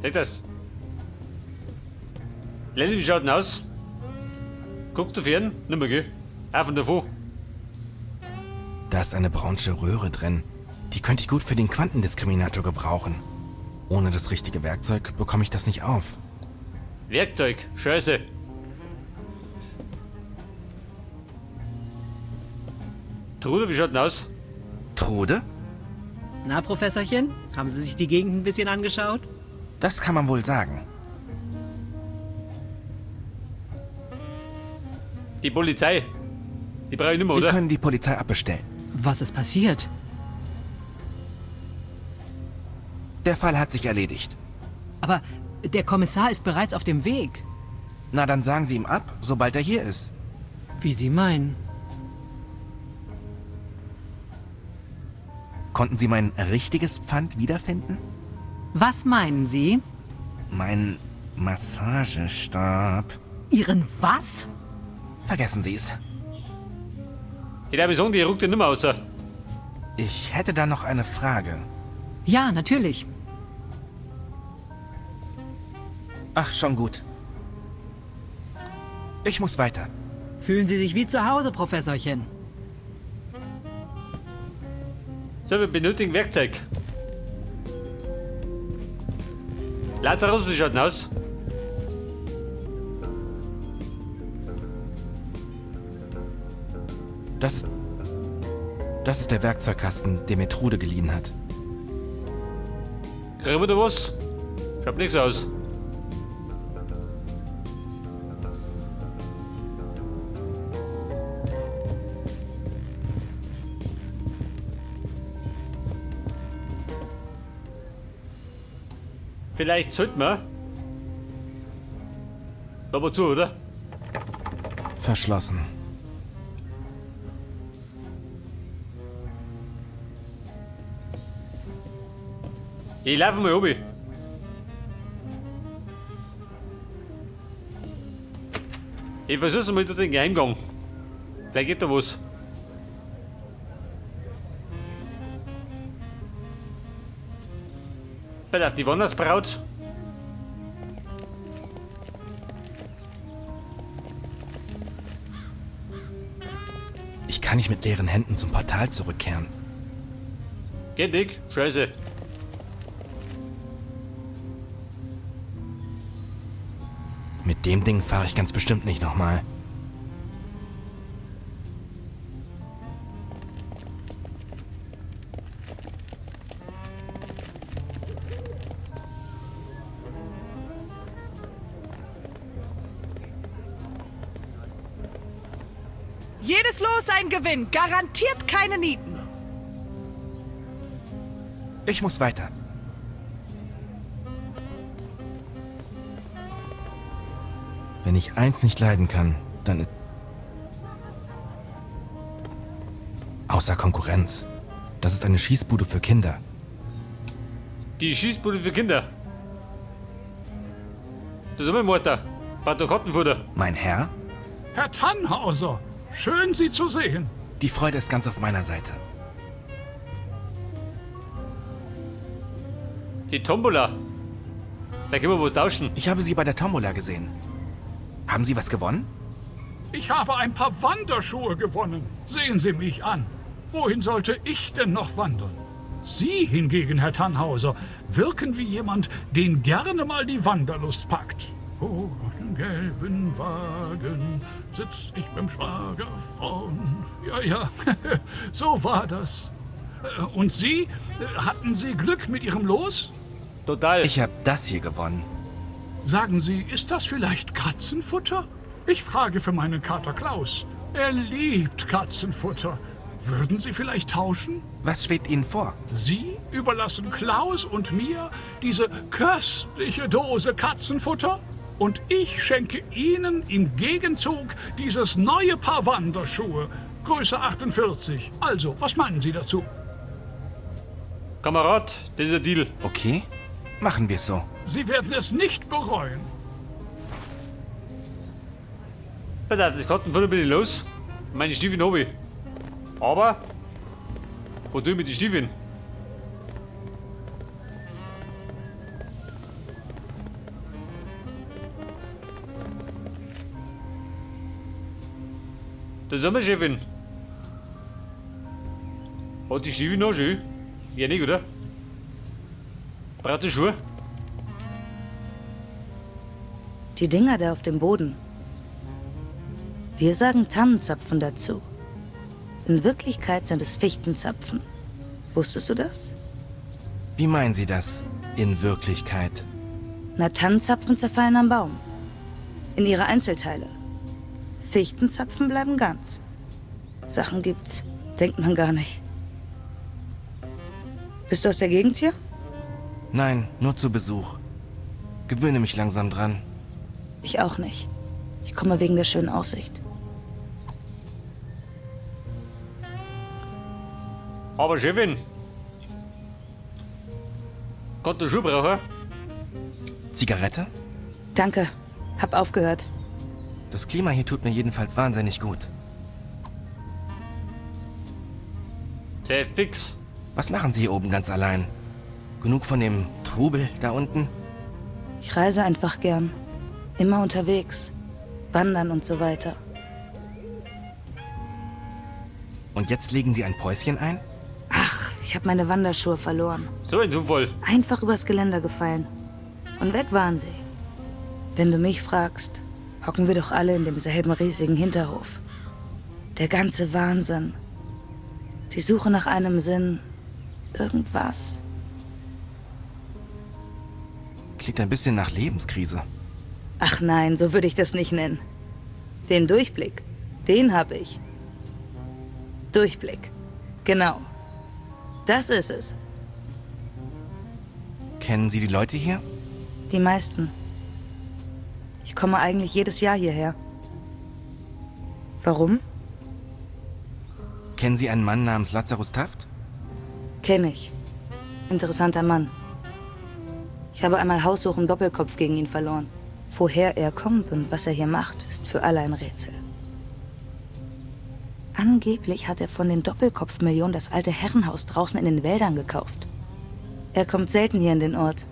Seht das? Lenny, wie schaut denn aus? Guck du fern? Nimmer, gell? Auf und davor. Da ist eine braunsche Röhre drin. Die könnte ich gut für den Quantendiskriminator gebrauchen. Ohne das richtige Werkzeug bekomme ich das nicht auf. Werkzeug, Scheiße. Trude, wie schaut denn aus? Trude? Na, Professorchen, haben Sie sich die Gegend ein bisschen angeschaut? Das kann man wohl sagen. Die Polizei. Die brauche ich nicht mehr, Sie oder? können die Polizei abbestellen. Was ist passiert? Der Fall hat sich erledigt. Aber der Kommissar ist bereits auf dem Weg. Na, dann sagen Sie ihm ab, sobald er hier ist. Wie Sie meinen. Konnten Sie mein richtiges Pfand wiederfinden? Was meinen Sie? Mein Massagestab. Ihren was? Vergessen Sie es. Ich glaube, sagen, die ruckt ja nicht mehr raus. Ich hätte da noch eine Frage. Ja, natürlich. Ach, schon gut. Ich muss weiter. Fühlen Sie sich wie zu Hause, Professorchen. So, wir benötigen Werkzeug. Lazarus, wie schaut denn aus? Das ist der Werkzeugkasten, den mir Trude geliehen hat. Kriegen wir da was? Schaut nichts aus. Vielleicht sollten wir. Aber zu, oder? Verschlossen. Ich laufe mal oben. Ich versuch's mal durch den Geheimgang. Vielleicht geht da was. Pass auf, die Wandersbraut. Ich kann nicht mit leeren Händen zum Portal zurückkehren. Geht nicht. Scheiße. Mit dem Ding fahre ich ganz bestimmt nicht nochmal. Jedes Los ein Gewinn, garantiert keine Nieten. Ich muss weiter. Wenn ich eins nicht leiden kann, dann ist... Außer Konkurrenz. Das ist eine Schießbude für Kinder. Die Schießbude für Kinder. Das ist mein Mutter. Bad Kottenfutter. Mein Herr? Herr Tannhauser, schön Sie zu sehen. Die Freude ist ganz auf meiner Seite. Die Tombola. Da können wir was tauschen. Ich habe Sie bei der Tombola gesehen. Haben Sie was gewonnen? Ich habe ein paar Wanderschuhe gewonnen. Sehen Sie mich an. Wohin sollte ich denn noch wandern? Sie hingegen, Herr Tannhauser, wirken wie jemand, den gerne mal die Wanderlust packt. Oh, auf dem gelben Wagen sitz ich beim Schwager vorn. Ja, ja, so war das. Und Sie? Hatten Sie Glück mit Ihrem Los? Total. Ich habe das hier gewonnen. Sagen Sie, ist das vielleicht Katzenfutter? Ich frage für meinen Kater Klaus. Er liebt Katzenfutter. Würden Sie vielleicht tauschen? Was schwebt Ihnen vor? Sie überlassen Klaus und mir diese köstliche Dose Katzenfutter? Und ich schenke Ihnen im Gegenzug dieses neue Paar Wanderschuhe. Größe 48. Also, was meinen Sie dazu? Kamerad, das ist ein Deal. Okay, machen wir es so. Sie werden es nicht bereuen. Pass auf, das Katzenfutter bin ich los. Meine Stiefel habe ich. Aber, wo tue ich mit den Stiefeln? Da sind wir, Chefin. Hat die Stiefel noch schön? Ja, nicht, oder? Braucht die Schuhe? Die Dinger da auf dem Boden. Wir sagen Tannenzapfen dazu. In Wirklichkeit sind es Fichtenzapfen. Wusstest du das? Wie meinen Sie das? In Wirklichkeit? Na, Tannenzapfen zerfallen am Baum. In ihre Einzelteile. Fichtenzapfen bleiben ganz. Sachen gibt's, denkt man gar nicht. Bist du aus der Gegend hier? Nein, nur zu Besuch. Gewöhne mich langsam dran. Ich auch nicht. Ich komme wegen der schönen Aussicht. Aber Chefin, kannst du Schuhe brauchen? Zigarette? Danke, hab aufgehört. Das Klima hier tut mir jedenfalls wahnsinnig gut. Tja, fix. Was machen Sie hier oben ganz allein? Genug von dem Trubel da unten? Ich reise einfach gern. Immer unterwegs. Wandern und so weiter. Und jetzt legen Sie ein Päuschen ein? Ach, ich habe meine Wanderschuhe verloren. So ein Zufall. Einfach übers Geländer gefallen. Und weg waren sie. Wenn du mich fragst, hocken wir doch alle in demselben riesigen Hinterhof. Der ganze Wahnsinn. Die Suche nach einem Sinn. Irgendwas. Klingt ein bisschen nach Lebenskrise. Ach nein, so würde ich das nicht nennen. Den Durchblick, den habe ich. Durchblick. Genau. Das ist es. Kennen Sie die Leute hier? Die meisten. Ich komme eigentlich jedes Jahr hierher. Warum? Kennen Sie einen Mann namens Lazarus Taft? Kenne ich. Interessanter Mann. Ich habe einmal haushoch im Doppelkopf gegen ihn verloren. Woher er kommt und was er hier macht, ist für alle ein Rätsel. Angeblich hat er von den Doppelkopfmillionen das alte Herrenhaus draußen in den Wäldern gekauft. Er kommt selten hier in den Ort.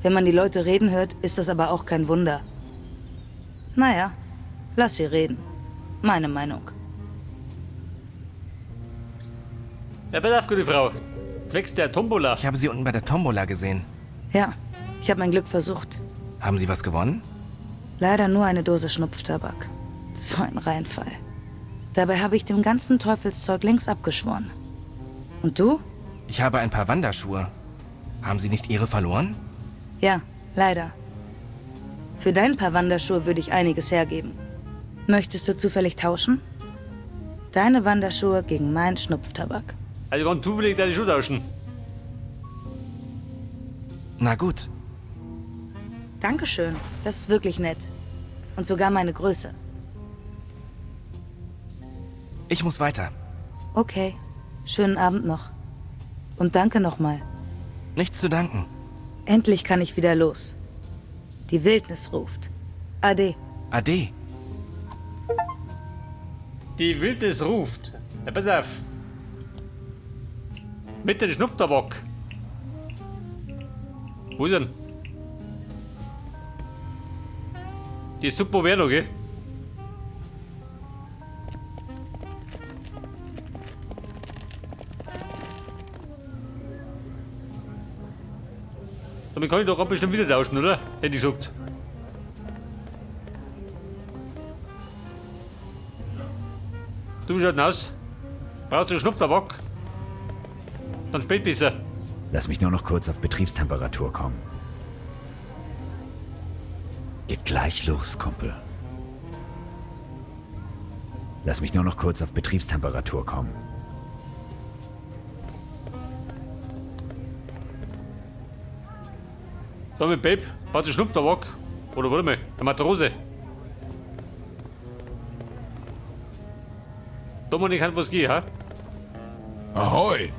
Wenn man die Leute reden hört, ist das aber auch kein Wunder. Naja, lass sie reden. Meine Meinung. Ja, pass auf, gute Frau. Zwecks der Tombola. Ich habe Sie unten bei der Tombola gesehen. Ja, ich habe mein Glück versucht. Haben Sie was gewonnen? Leider nur eine Dose Schnupftabak. So ein Reinfall. Dabei habe ich dem ganzen Teufelszeug längst abgeschworen. Und du? Ich habe ein paar Wanderschuhe. Haben Sie nicht Ihre verloren? Ja, leider. Für dein paar Wanderschuhe würde ich einiges hergeben. Möchtest du zufällig tauschen? Deine Wanderschuhe gegen meinen Schnupftabak. Also ganz zufällig deine Schuhe tauschen. Na gut. Dankeschön, das ist wirklich nett. Und sogar meine Größe. Ich muss weiter. Okay, schönen Abend noch. Und danke nochmal. Nichts zu danken. Endlich kann ich wieder los. Die Wildnis ruft. Ade. Ade. Die Wildnis ruft. Ja, pass auf. Mit dem Schnupftabak. Wo ist er denn? Die Suppe wäre noch, gell? Damit kann ich doch bestimmt wieder tauschen, oder? Hätte ich gesagt. Du, wie schaut denn aus? Brauchst du Schnupftabak? Dann spät besser. Lass mich nur noch kurz auf Betriebstemperatur kommen. Geht gleich los, Kumpel. Lass mich nur noch kurz auf Betriebstemperatur kommen. So, mit Babe, brauchst du Schnupftabak? Oder warte mal, eine Matrose. Dominik hat was gehen, ha? Ahoi!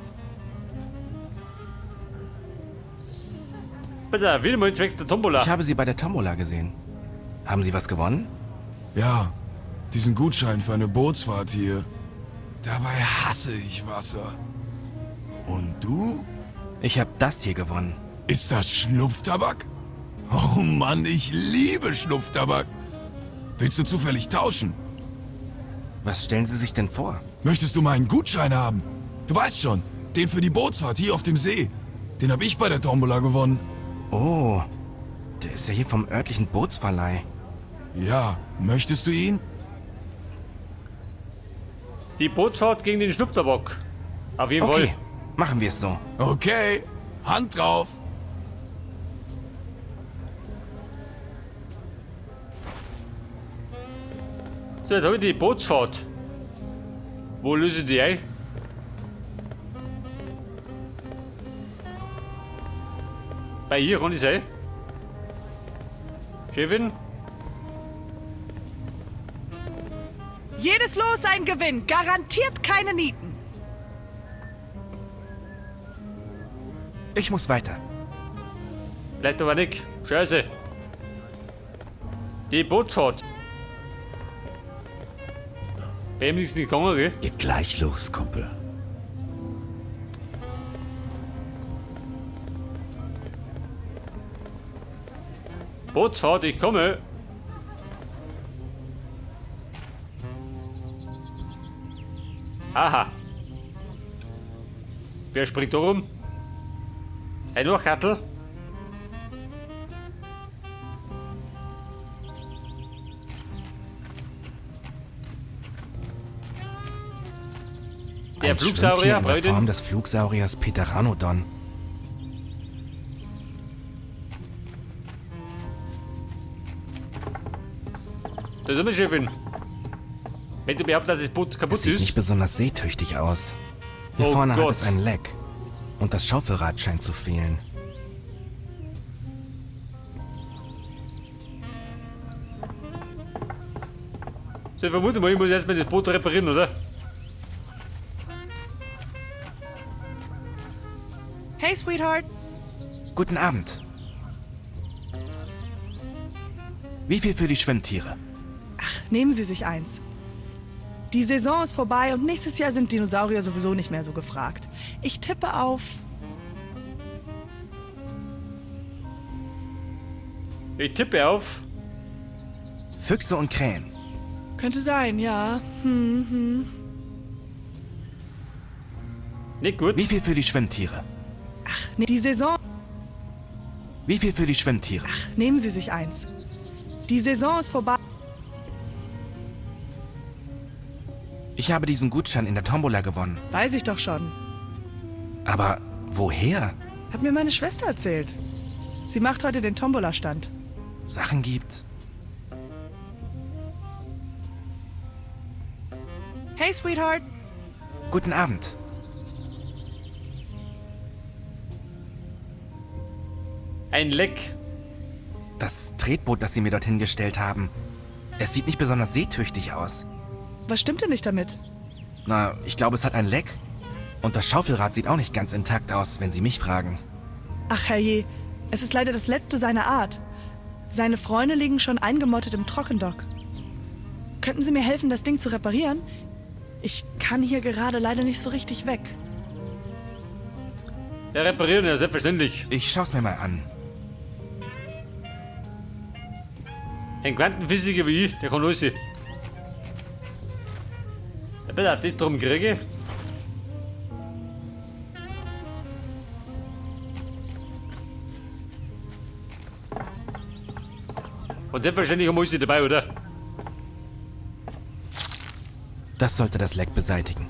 Bitte, wieder mal zwecks der Tombola. Ich habe Sie bei der Tombola gesehen. Haben Sie was gewonnen? Ja, diesen Gutschein für eine Bootsfahrt hier. Dabei hasse ich Wasser. Und du? Ich habe das hier gewonnen. Ist das Schnupftabak? Oh Mann, ich liebe Schnupftabak. Willst du zufällig tauschen? Was stellen Sie sich denn vor? Möchtest du meinen Gutschein haben? Du weißt schon, den für die Bootsfahrt hier auf dem See. Den habe ich bei der Tombola gewonnen. Oh, der ist ja hier vom örtlichen Bootsverleih. Ja, möchtest du ihn? Die Bootsfahrt gegen den Schnupftabak. Auf jeden Okay, Fall. machen wir es so. Okay, Hand drauf. So, jetzt habe ich die Bootsfahrt. Wo löse ich die ein? Bei hier kann ich sein. Chefin? Jedes Los ein Gewinn, garantiert keine Nieten. Ich muss weiter. Vielleicht aber nicht. Scheiße. Die Bootsfahrt. Bei ihm ist nicht gegangen, gell? Geht gleich los, Kumpel. Bootsfahrt, ich komme. Aha. Wer springt da rum? Ein Urchattel? Der Ein Flugsaurier, Schwimmtier in der Freundin. Form des Flugsauriers Pteranodon. Da sind wir, Chefin. Wenn du behauptest, dass das Boot kaputt Es sieht ist. nicht besonders seetüchtig aus. Hier Oh vorne Gott. hat es ein Leck. Und das Schaufelrad scheint zu fehlen. So, ich vermute mal, ich muss erstmal das Boot reparieren, oder? Hey, Sweetheart. Guten Abend. Wie viel für die Schwimmtiere? Nehmen Sie sich eins. Die Saison ist vorbei und nächstes Jahr sind Dinosaurier sowieso nicht mehr so gefragt. Ich tippe auf. Ich tippe auf. Füchse und Krähen. Könnte sein, ja. Nicht gut. Wie viel für die Schwimmtiere? Nee, Die Saison. Wie viel für die Schwimmtiere? Nehmen Sie sich eins. Die Saison ist vorbei. Ich habe diesen Gutschein in der Tombola gewonnen. Weiß ich doch schon. Aber woher? Hat mir meine Schwester erzählt. Sie macht heute den Tombola-Stand. Sachen gibt. Hey, Sweetheart. Guten Abend. Ein Leck. Das Tretboot, das Sie mir dorthin gestellt haben. Es sieht nicht besonders seetüchtig aus. Was stimmt denn nicht damit? Na, ich glaube, es hat ein Leck. Und das Schaufelrad sieht auch nicht ganz intakt aus, wenn Sie mich fragen. Ach herrje, es ist leider das letzte seiner Art. Seine Freunde liegen schon eingemottet im Trockendock. Könnten Sie mir helfen, das Ding zu reparieren? Ich kann hier gerade leider nicht so richtig weg. Ja, reparieren, ja, selbstverständlich. Ich schau's mir mal an. Ein Quantenphysiker wie ich, der kann alles. Ja, bitte, auf das drum kriege. Und selbstverständlich haben wir alles dabei, oder? Das sollte das Leck beseitigen.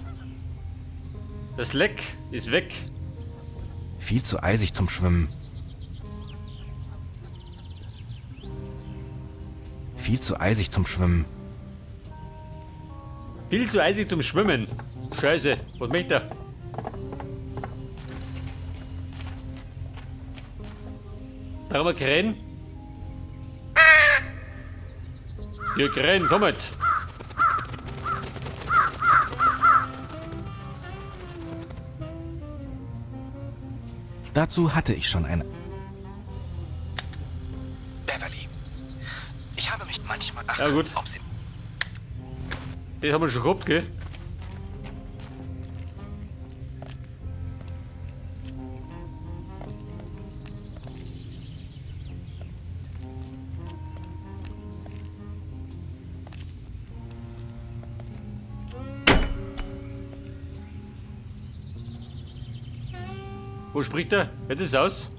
Das Leck ist weg. Viel zu eisig zum Schwimmen. Viel zu eisig zum Schwimmen. Viel zu eisig zum Schwimmen. Scheiße, was möchte er? Brauchen wir Krähen? Ihr Krähen, kommet! Dazu hatte ich schon eine. Beverly, ich habe mich manchmal. Ach, Ja, gut. Ob sie Das haben wir schon gehabt, gell? Wo spricht er? Hört das aus?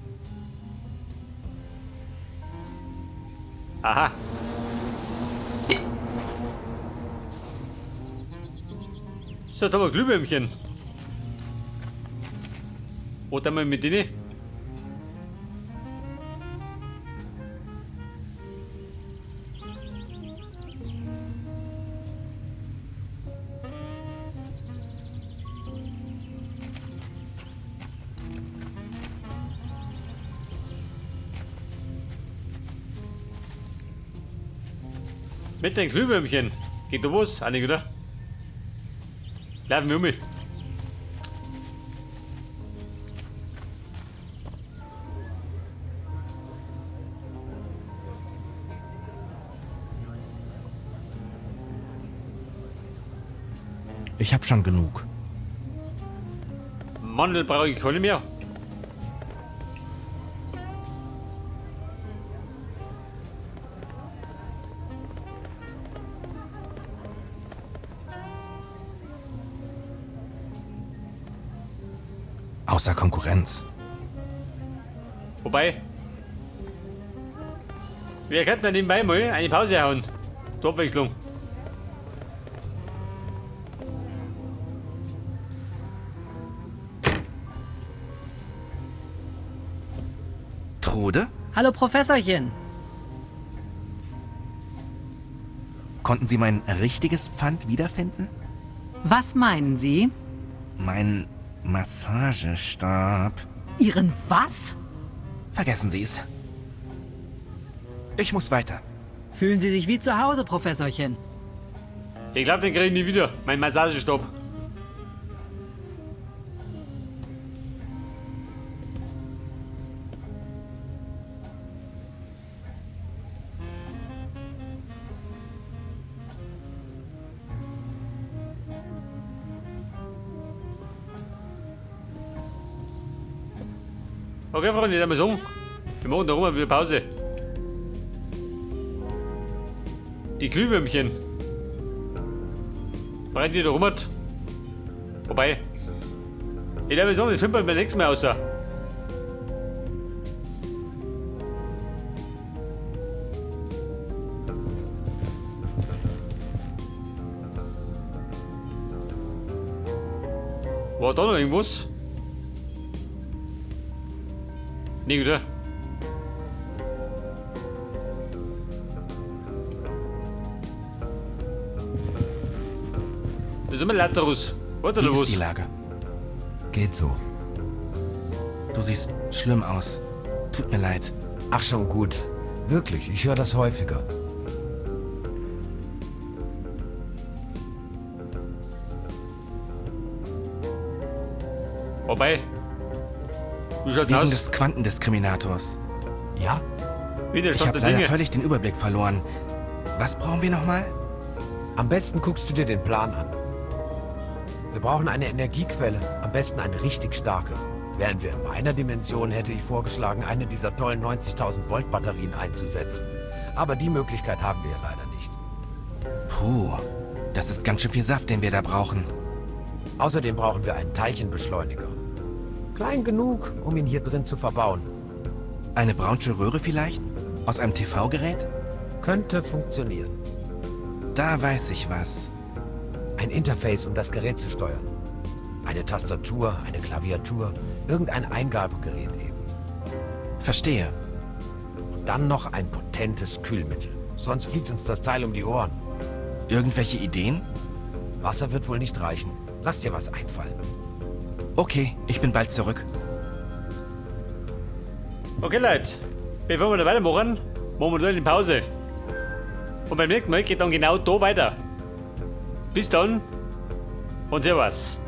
Aha. So, da haben wir Glühwürmchen. Oder mal mit denen? Mit den Glühwürmchen. Geht da was? Auch nicht, oder? Laufen wir um mich. Ich hab schon genug. Mandel brauche ich keine mehr. Außer Konkurrenz. Wobei, wir könnten ja nebenbei mal eine Pause hauen. Zur Abwechslung. Trude? Hallo, Professorchen. Konnten Sie mein richtiges Pfand wiederfinden? Was meinen Sie? Mein Massagestab. Ihren was? Vergessen Sie es. Ich muss weiter. Fühlen Sie sich wie zu Hause, Professorchen? Ich glaube, den kriege ich nie wieder. Mein Massagestab. Okay, Freunde, dann mal sagen, wir machen da rum wieder Pause. Die Glühwürmchen. Brennen die da rum hat. Wobei, ich glaube, sagen, das findet man beim nächsten Mal außer. War da noch irgendwas? Nee, oder? Das ist immer Lazarus. Warte, Wie oder ist was? die Lage? Geht so. Du siehst schlimm aus. Tut mir leid. Ach, schon gut. Wirklich, ich höre das häufiger. Wobei. Wie schaut's Wegen aus? des Quantendiskriminators. Ja? Wie der Ich Stand habe der leider Dinge. völlig den Überblick verloren. Was brauchen wir nochmal? Am besten guckst du dir den Plan an. Wir brauchen eine Energiequelle, am besten eine richtig starke. Wären wir in meiner Dimension, hätte ich vorgeschlagen, eine dieser tollen 90.000 Volt Batterien einzusetzen. Aber die Möglichkeit haben wir ja leider nicht. Puh, das ist ganz schön viel Saft, den wir da brauchen. Außerdem brauchen wir einen Teilchenbeschleuniger. Klein genug, um ihn hier drin zu verbauen. Eine braunsche Röhre vielleicht? Aus einem TV-Gerät? Könnte funktionieren. Da weiß ich was. Ein Interface, um das Gerät zu steuern. Eine Tastatur, eine Klaviatur, irgendein Eingabegerät eben. Verstehe. Und dann noch ein potentes Kühlmittel. Sonst fliegt uns das Teil um die Ohren. Irgendwelche Ideen? Wasser wird wohl nicht reichen. Lass dir was einfallen. Okay, ich bin bald zurück. Okay, Leute. Bevor wir da weitermachen, machen wir da eine Pause. Und beim nächsten Mal geht dann genau da weiter. Bis dann und Servus.